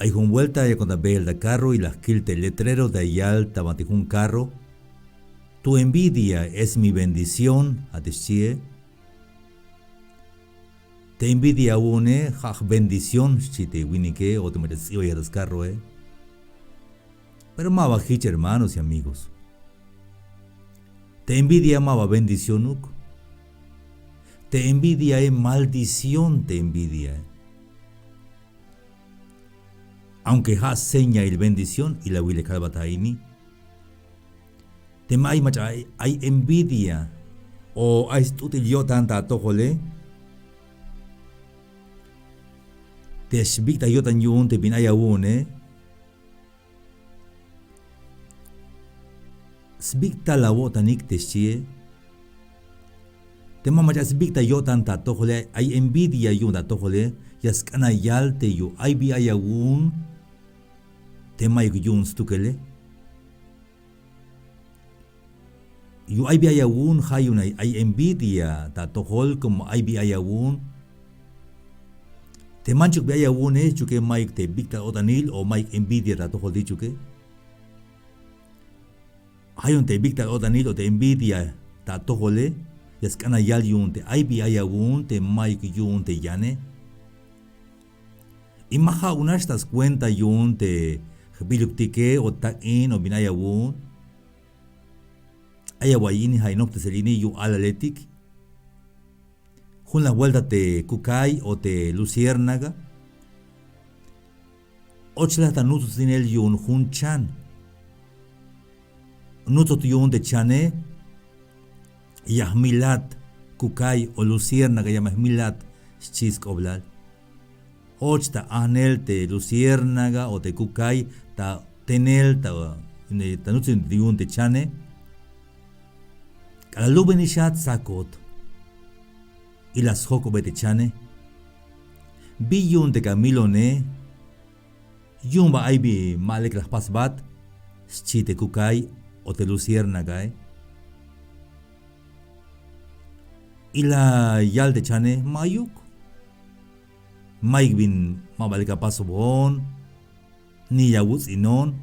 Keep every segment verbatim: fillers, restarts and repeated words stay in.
Ay jun buelta yakon ta beel ta carro y la jkil te letrero ta yal ta banti jun carro: "Tu envidia es mi bendición", a te xchie. Te envidia awu'une ja' jbendición, xchi te winike o te mach'a sts'ibay ta scarroe. Pero ma ba jich, hermanos y amigos. Te envidia ma ba bendiciónuk. Te envidiae maldición te envidiae. Aunque ja' señail bendición, ilawil ya kalbat a ini. Teme ay mach'a ay, ay envidia o ay st'ut'il yo'tan ta atojole, te xbik'taj yo'tan yu'un te bin ay awu'une, sbik'tal awo'tanik te xchie. Teme mach'a sbik'taj yo'tan ta atojole, ay envidia yu'un ta atojole, ya sk'an a yal te yu'un ay bi ay awu'un te mayuk yu'un stukele. Yu'un ay bi ay awu'un ja' yu'un ay, ay envidia ta atojol, como ay bi ay awu'un. Te manchuk bi ay awu'une, jichuke mayuk te bik'tal o'tanil o mayuk envidia ta atojol te jichuke. Ja' yu'un te bik'tal o'tanil o te envidia ta atojole, ya sk'an a yal yu'un te ay bi ay awu'un te mayuk yu'un te yane. Y ma ja'uk nax ta scuenta yu'un te jbiluktike o tak'in o bin ay awu'un. Ay awa'y ini, ja' in noptesel ini yu'un alaletik. Jun laj buelta te kukay o te luciérnaga och laj ta nutsutsinel yu'un jun chan. Nutsot yu'un te chane, ya jmilat kukay o luciérnaga, ya me jmilat, xchi sk'oblal. Och ta ajnel te luciérnaga o te kukay ta tenel ta, ta nutsin yu'un te chane. K'alal lubenix a tsakot y la sjok'obe te chane: "¿Bi yu'un te ka milone? Yu'un ba ay bi ma lek la jpasbat", xchi te kukay o te luciérnagae. Y la yal te chane: "Mayuk. Mayuk bin ma ba lek apasobon ni ya awuts'inon,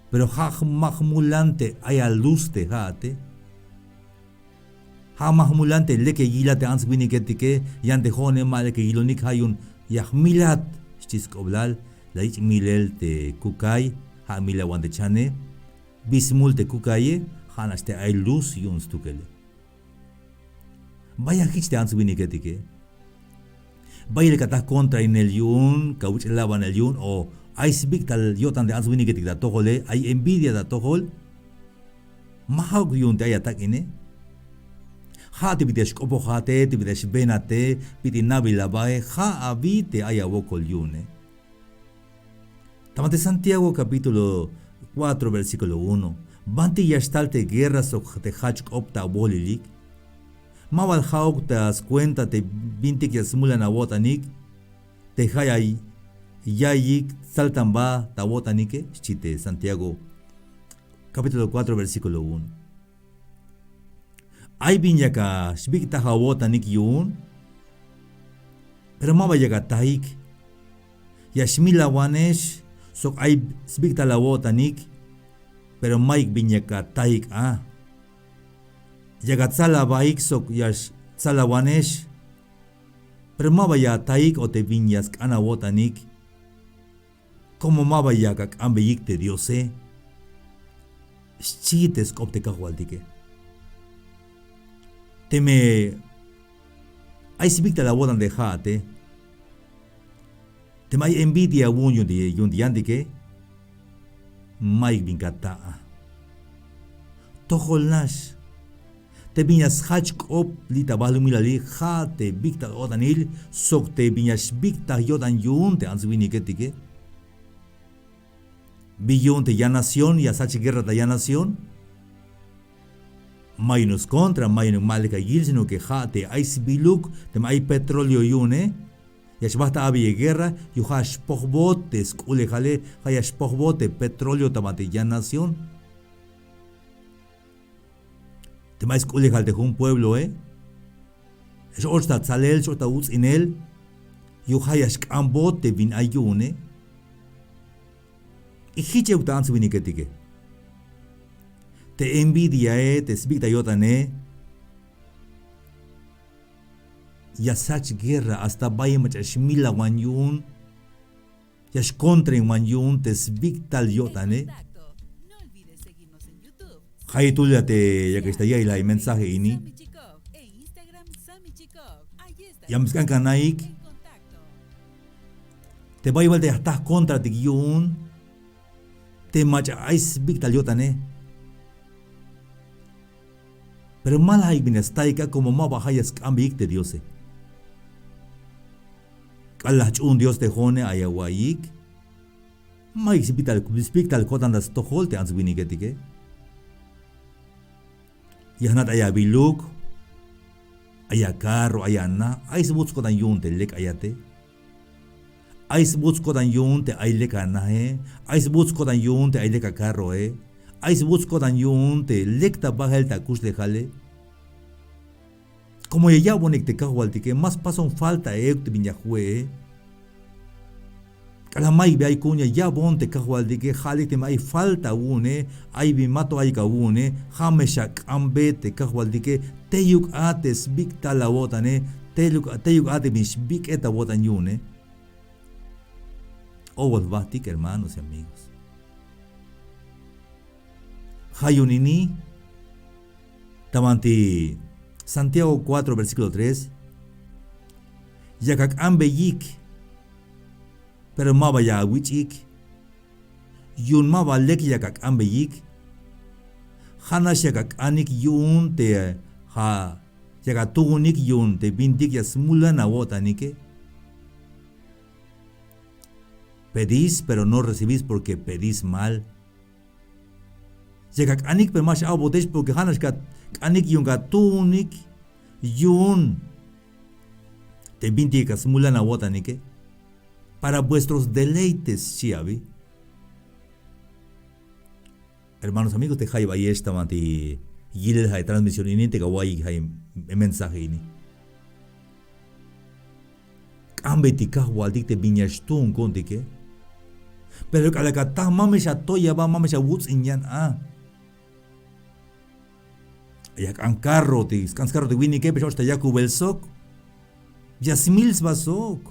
pero ja' ma jmulan te ay aluz te ja'ate. Ja' ma jmulan te lek ya yilat te ants winiketike, yan te jo'one ma lek ya yilonik, ja' yu'un ya jmilat", xchi sk'oblal. La yich' milel te kukay, ja' milawan te chane. Bi smul te kukaye, ja' nax te ay luz yu'un stukele. Bayal jich te ants winiketike. Bayel ka ta jcontrainel yu'un, ka wuch'labanel yu'un, o ay sbik'tal yo'tan te ants winiketik ta atojole, ay envidia ta atojol. Ma ja'uk yu'un te ay atak'ine. Ja' te bit'il ya xk'opojate, te bit'il ya xbenate, bit'il nabil abae, ja' abi te ay awokol yu'une. Ta banti Santiago capítulo cuatro, versículo uno. Banti ya xtal te guerra sok te jajch k'op ta awolilik. Ma bal ja'uk ta scuenta te bintik ya smulan awo'tanik, te ja' ya ya'iyik tsaltanba ta awo'tanike, xchi te Santiago capítulo cuatro, versículo uno. Ay bin yak xbik'taj awo'tanik yu'un, pero ma ba yak ataik. Ya xmilawanex sok ay sbik'tal awo'tanik, pero mayuk bin yak ataik a. Yak atsalabaik sok ya xtsalawanex, pero ma ba ya ataik o te bin ya sk'an awo'tanik. Como ma ba yak ak'anbeyik te Diose, xchi te sk'op te Kajwaltike. Teme ay sbik'tal awo'tan te ja'ate, teme ay envidia awu'un yu'un te, yu'un te yantike, mayuk bin ka ata' a. Tojol nax. Te bin ya sjajch k'op li' ta balumilali, ja' te bik'tal o'tanil sok te bin ya xbik'taj yo'tan yu'un te ants winiketike. Bi yu'un te yan nación ya sjajch guerra ta yan nación. Ma yu'unuk scontra, ma yu'unuk ma lek ya yil, sino que ja' te ay sbiluk, teme ay petróleo yu'une, ya xbajt ta abeyik guerra, yu'un ja' xpojbot te sk'ulejale, ja' ya xpojbot te petróleo ta banti yan nación. Teme ay sk'ulejal te jun puebloe, x-och ta tsalel, x-och ta uts'inel, yu'un ja' ya xk'anbot te bin ay yu'une. Y jich euk ta ants winiketike. Te envidiae, te sbik'tal yo'tane, ya sjach guerra, hasta bayel mach'a xmilawan yu'un, ya xkontrainwan yu'un te sbik'tal yo'tane. Jayeb tul ya te yak'ex ta ya'iyel a mensaje ini. Ya me sk'an kanaik te bayel bal te ya jta jkontratik yu'un te mach'a ay sbik'tal yo'tane. Pero ma la jayik bin ya staik a, como ma ba jayeb ya sk'anbeyik te Diose. K'alal la jch'uun Dios te jo'one, ay awa'iyik. Mayuk sbik'tal, sbik'tal ko'tan ta stojol te ants winiketike. Ya jna'tay abiluk, ay a carro, ay a na, ay sbuts ko'tan yu'un te lek ayate. Ay sbuts ko'tan yu'un te ay lek a naje, ay sbuts ko'tan yu'un te ay lek a carroe, ay sbuts ko'tan yu'un te lek ta bajel ta kuxlejale. Como ya ya'bonik te Kajwaltike, ma spason falta euk te bin ya jwe'e. K'alal mayuk bi ay ku'un ya ya'bon te Kajwaltike, ja' lek teme ay falta awu'une, ay bin ma to ayuk awu'une, ja' me xak'anbe te Kajwaltike, teyuk a te sbik'tal awo'tane, teyuk, teyuk a te bin xbik'et awo'tan yu'une. Obol jbatik, hermanos y amigos. Ja' yu'un ini, ta banti Santiago cuatro, versículo tres, yak ak'anbeyik, pero ma ba ya awich'ik. Yu'un ma ba lek yak ak'anbeyik, ja'nax yak ak'anik yu'un te ja' yak atuunik yu'un te bintik ya smulan awo'tanike. Pedís, pero no recibís porque pedís mal. Yak ak'anik, pero ma x-a'botex, porque ja'nax ka ak'anik yu'un ka atuunik yu'un te bintik ka smulan awo'tanike. Para vuestros deleites, xchi abi. Hermanos, amigos, te jayeb ayex ta banti yilel ja' e transmisión ini, te ka wa'iyik ja' e mensaje ini. K'anbeytik Kajwaltik te bin ya xtuun ku'untike. Pero k'alal ka ta, ma me xatoy aba, ma me xawuts'in yan a. Ya jk'an carro te, sk'an scarro te winike, pero x-och ta yakubel sok. Ya smil sba sok.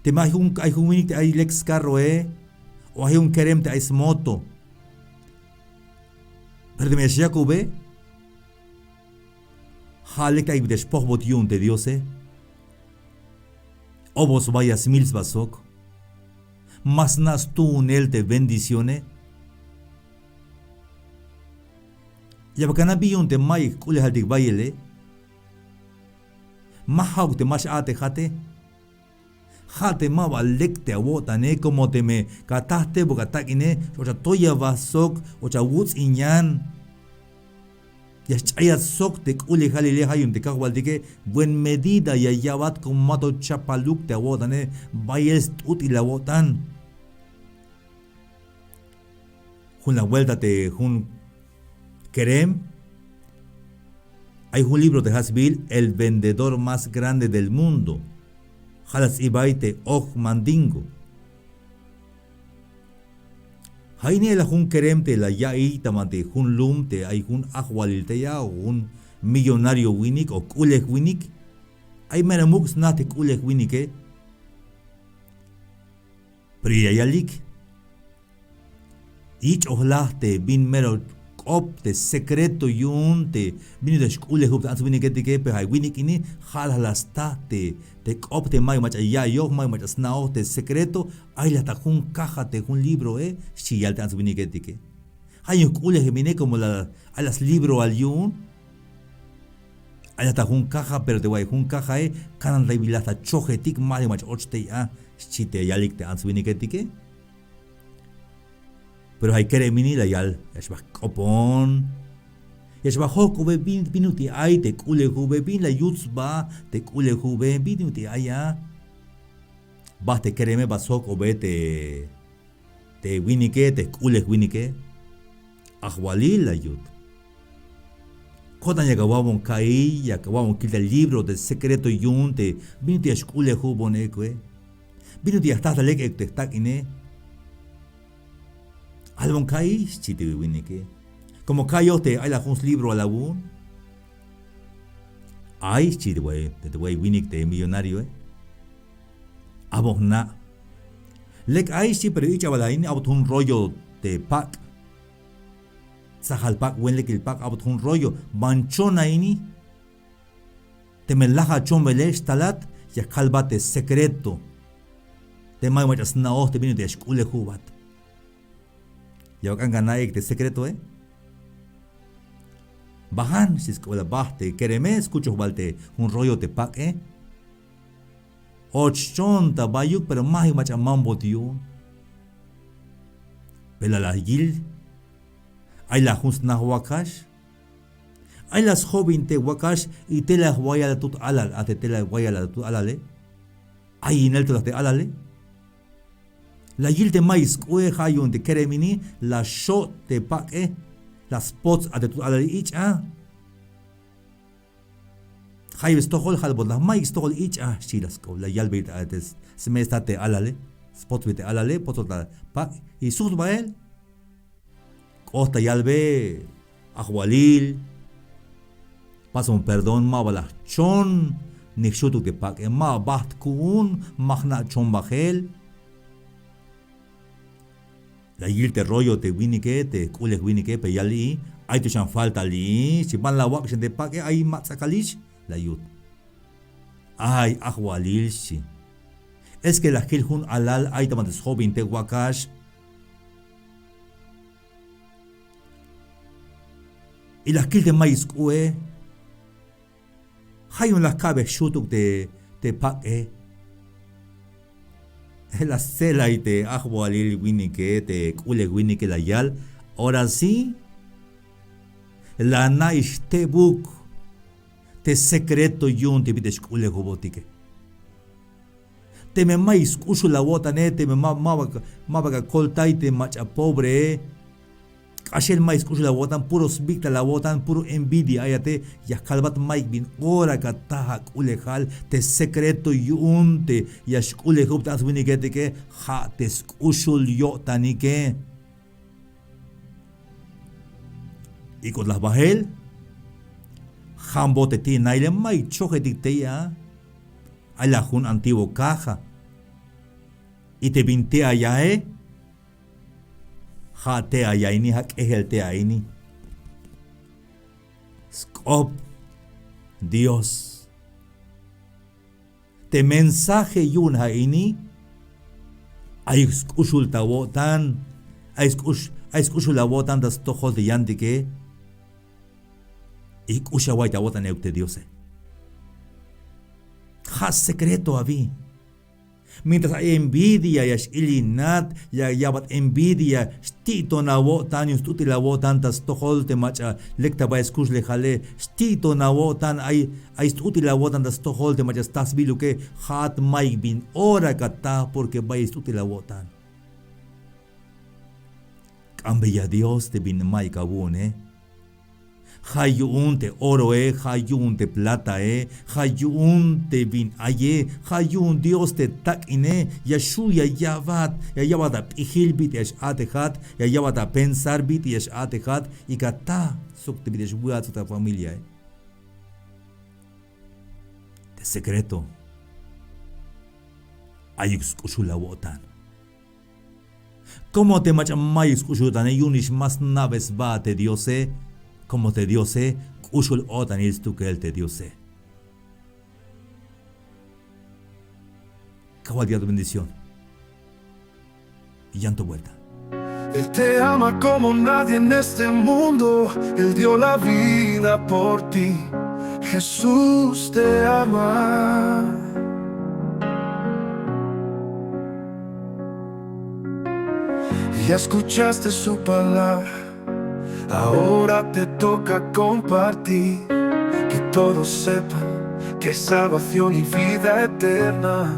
Teme ay jun, ay jun winik te ay lek scarroe, o ay jun kerem te ay smoto, pero teme ya xyakube, ja' lek te ay bin te xpojbot yu'un te Diose. Obol sba, ya smil sba sok. Ma sna' stuunel te bendicione. Ya bal kana' bi yu'un te mayuk jk'ulejaltik bayele. Ma ja'uk te ma x-a'tejate. Ja' te ma ba lek te awo'tane, como teme ka tajtebuk atak'ine, x-och atoy aba sok, och awuts'in yan. Ya xch'ayat sok te k'ulejalile, ja' yu'un te Kajwaltike, buen medida ya ya'bat, como ma to chapaluk te awo'tane, bayel st'ut'il awo'tan. Jun la vuelta te jun kerem, ay jun libro te ja' sbiil El vendedor más grande del mundo. Ja' la sts'ibay te Og Mandino. Ja' ini ay la jun kerem te la ya'iy ta banti jun lum te ay jun ajwalil tey a, o jun millonario winik o k'ulej winik. Ay mero muk' sna te k'ulej winike. Pero ya yalik, yich'oj la te bin mero k'op te secreto yu'un te bin ut'il ya xk'ulejub te ants winiketike, pero ja' winik ini ja' la la sta te, te k'op te mayuk mach'a ya'iyoj, mayuk mach'a sna'oj te secreto. Ay la ta jun caja te jun libroe, xchi yal te ants winiketike. Ja' yu'un jk'ulejeb ine, como la, ay la slibroal yu'un. Ay la ta jun caja, pero te wa'iy jun cajae, kanantay bi la ta chojetik, mayuk mach'a och tey a, xchi te yalik te ants winiketike. Pero ja' kerem ini la yal, ya xba jk'opon. Ya xba jojk'obe bin, bin ut'il ay te k'ulejube, bin la yut sba te k'ulejube, bin ut'il ay a. Bajt te kereme, ba sjojk'obe te, te winike, te jk'ulej winike. Ajwalil la yut. Ko'tan yak awa'bon ka'iy, yak awa'bon kiltik te libro te secreto yu'un te bin ut'il ya xk'ulejubon ek'e. ¿Bin ut'il ya jta ta lek euk te jtak'ine? Albon ka'iy, xchi te winike. Como ka'iyoj te ay la jun slibroal awu'un. Ay, xchi te, te, te winik te millonarioe. Abon jna'. Lek ay, xchi, pero ich'a bal a ini, abot jun rollo te pak'. Tsajal pak', wen lekil pak', abot jun rollo. Ban chon a ini. Teme laj achonbele xtalat, ya kalbat te secreto. Te may mach'a sna'oj te bin ut'il ya xk'ulejubat. Ya ak'an ka na'ik te secretoe. Bajan, xchi sk'oplal, baj te kereme, skuchoj bal te jun rollo te pak'e. Och chon ta bayuk, pero ma'yuk mach'a mambot yu'un. Pero la la yil, ay la jun sna wakax. Ay la sjobin te wakax, y te la wayal ta tut alal, a te, te la wayal ta tut alale. Ay inel to la te alale. La yil te may sk'ue, ja' yu'un te kerem ini, la xot' te pak'e, la spots a te tut alale ich'a. Jayeb stojol, jalbot la mayuk stojol ich'a, xchi la sk'op, la yalbey ta te s-, smestat te alale, spotsbey te alale, potsot la pak', y sujt bael. K'ot ta yalbe, ajwalil, pasame perdón, ma ba la jchon, ni jxutuk te pak'e, ma bajt ku'un, ma jna' chon bajel. La yil te rollo te winike, te jk'ulej winike, pero yal li'i, ay to xan falta li'i, xchi, ban la wak' xan te pak'e, ay ma ts'akalix, la yut. Ay, ajwalil, xchi. Es que la jkil jun alal, ay ta ma te sjobin te wakax. Y la jkil te may sk'ue. Ja' yu'un la jkabe jxutuk te, te pak'e. La stselay te ajwalil winike, te jk'ulej winike la yal. Ahora sí, la na'ix jtebuk te secreto yu'un te bit'il xk'ulejubotike. Teme mayuk sk'uxul awo'tane, teme ma, ma ba, ma ba akoltay te mach'a pobree. K'axel mayuk sk'uxul awo'tan, puro sbik'tal awo'tan, puro envidia ayate, ya kalbat mayuk bin ora ka taj ak'ulejal te secreto yu'un te ya xk'ulejub te ants winiketike, ja' te sk'uxul yo'tanike. Y k'ot la jbael, jambote ti' naile, mayuk chojetik tey a. Ay la jun antiguo caja. Y te bin te' ayae, ja' te' aya ini, ja' k'ejel te' a ini. Sk'op Dios. Te mensaje yu'un ja' ini, ayuk sk'uxul ta awo'tan, ay sk'ux, ay sk'uxul awo'tan ta stojol te yantike, y k'ux awa'y ta awo'tan euk te Diose. Ja' secreto abi. Mientras ay envidia, ya x-ilinat, ya ya'bat envidia, xti'ton awo'tan, yu'un st'ut'il awo'tan ta stojol te mach'a lek ta bayal skuxlejale, xti'ton awo'tan, ay, ay st'ut'il awo'tan ta stojol te mach'a staj sbiluke, ja'at mayuk bin ora ka taj, porque bayal st'ut'il awo'tan. K'ambeya Dios te bin mayuk awu'une. Ja' yu'un te oroe, ja' yu'un te platae, ja' yu'un te bin aye, ja' yu'un Dios te tak'ine, ya xju' ya ya'bat, ya ya'bat ap'ijil bit'il ya x-a'tejat, ya ya'bat apensar bit'il ya x-a'tejat, y ka taj sok te bit'il ya xwi'at sok ta familiae. Te secreto. Ayuk sk'uxul awo'tan. Como te mach'a mayuk sk'uxul yo'tane, yu'unix ma sna'be sba te Diose, como te Diose, k'uxul o'tanil stukel te Diose. Kajwaltik ya' tu bendición. Y yan to vuelta. Él te ama como nadie en este mundo. Él dio la vida por ti. Jesús te ama. Ya escuchaste su palabra. Ahora te toca compartir. Que todos sepan que hay salvación y vida eterna.